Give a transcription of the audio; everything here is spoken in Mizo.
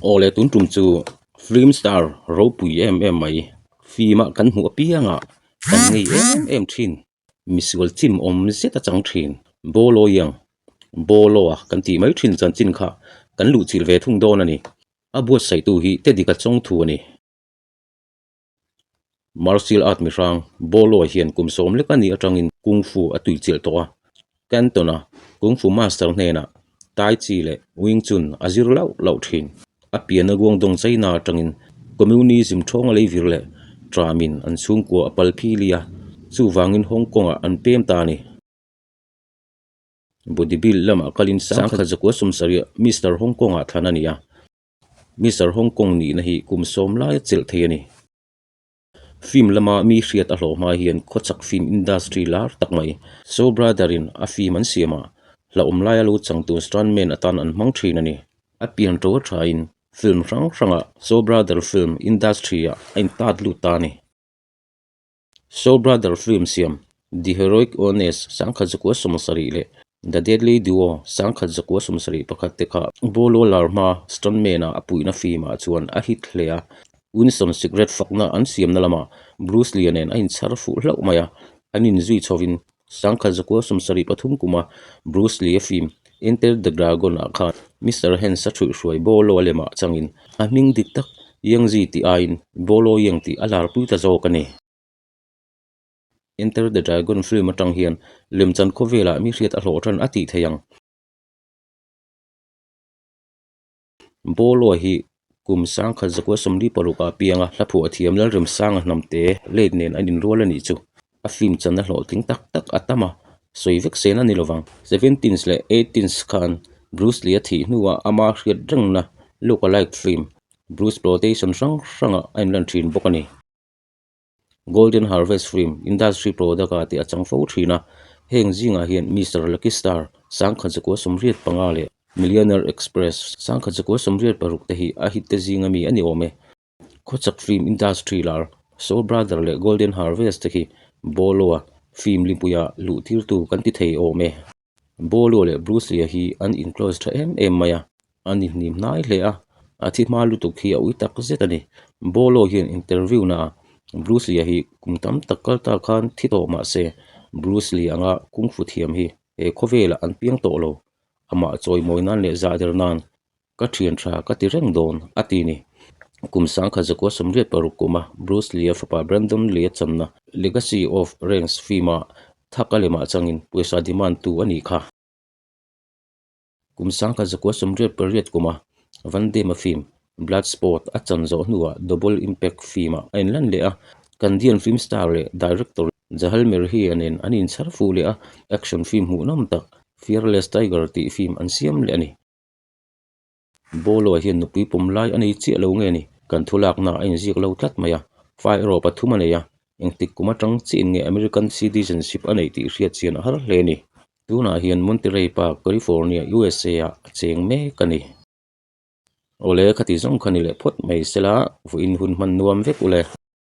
Aw le tun tum chu film star ropui em em mai film a kan hmuh apiangah kan ngei em em thin misual chim awm zet a chang thin Bolo Yang Bolo a kan tih mai thin chanchin kha kan luh chilh ve thung dawn a ni a buatsaihtu hi Tedika Chawngthu a ni. Martial art mihrang Bolo hian kum sawm lek a nih atangin Kung Fu a tui chilh tawh a. Canton-a Kung Fu master hnenah Tai Chi leh Wing Chun a zir lauh lauh thin. A pianna Guangdong China atangin Communism ṭhawng a lei vir leh ṭamin an chhungkua a pal phili a, chuvangin Hong Kong-ah an pem ta a ni. Bodybuild lamah kalin sangkhat zakua sawmsarih Mister Hong Kong-ah thlan a ni a. Mister Hong Kong nihna hi kum sawm laia chelh thei a ni. Film lama mi hriat a hlawh hma hian khawchhak film industry lar tak mai Shaw Brother in a film an siam a, hlauhawm laia lo changtu stuntman atan an hmang thin a ni. A pian to a thain film hrang hrangah Shaw Brother film industry ah a intat lut ta a ni. Shaw Brother film siam The Heroic Ones sangkhat zakua sawmsarih leh The Deadly Duo sangkhat zakua sawmsarih pakhat te kha Bolo lar hma stuntman-a a puihna film-ah chuan a hit hle a. Winston cigarette fakna an siamna lamah Bruce Lee-a nen a inchhar fuh hlauh mai a, an inzui chhovin sangkhat zakua sawmsarih pathum kuma Bruce Lee-a film Enter the Dragon-ah khan Mister Hands-a ṭhuihhruai Bolo a lemah changin a hming dik tak Yang Zi tih aiin Bolo Yang tih a larpui ta zawk a ni. Enter the Dragon film atang hian lemchan khawvelah mi hriat a hlawh tan a tih theih ang. Bolo hi kum sangkhat zakua sawmli paruk ah pianga hla phuah thiam Lalremsanga hnamte late nen an inrual a nih chu. A film channa hlawhtling tak tak a tam a, sawi vek sen a ni lovang. Seventeens leh eighteens khan Bruce Lee a thih hnuah ama hriat rengna look-alike film Bruceploitation hrang hrangah a inlan thin bawk a ni. Golden Harvest Film Industry product-ah tih a chang fo thin a, heng zingah hian Mister Lucky Star, sangkhat zakua sawmriat panga leh Millionaire Express, sangkhat zakua sawmriat paruk te hi a hit te zinga mi a ni awm e. Khawchhak film industry lar Shaw Brother leh Golden Harvest te khi Bolo-a film lipuia luh tirtu kan ti thei awm e. Bolo leh Bruce Lee-a hi an in-close tha em em mai a, an inhnim hnai hle a, a thi hma lutuk hi a ui tak zet a ni. Bolo hian interview naah Bruce Lee-a hi kum tam tak kal ta khan thi tawh mah se, Bruce Lee anga kung fu thiam hi he khawvelah an piang tawh lo, amah chawimawi nan leh zah der nan Ka thian tha ka ti reng dawn, a ti ni. Kum sangkhat zakua sawmriat paruk kuma Bruce Lee-a fapa Brandon Lee-a channa Legacy of Ranks film-ah thak a lemah changin pawisa demand tu a nih kha. Kum sangkhat zakua sawmriat pariat kuma Van Damme-a film Bloodsport a chan zawh hnuah Double Impact film-ah a inlan leh a, Canadian film star leh director Jahal Merhi-a nen an inchhar fuh leh a, action film hmuhnawm tak Fearless Tiger tih film an siam leh a ni. Bolo hian nupui pawm lai a nei chiah lo nge ni? Kan thu lakna a inziak lo tlat mai a, fa erawh pathum a nei a, engtik kum atang chiin nge American citizenship a neih tih hriat chian a har hle a ni. Tunah hian Monterey Park, California, USA ah a cheng mek a ni. Awle, khati zawng kha ni leh phawt mai sela, vawiin hun hman nuam vek ule.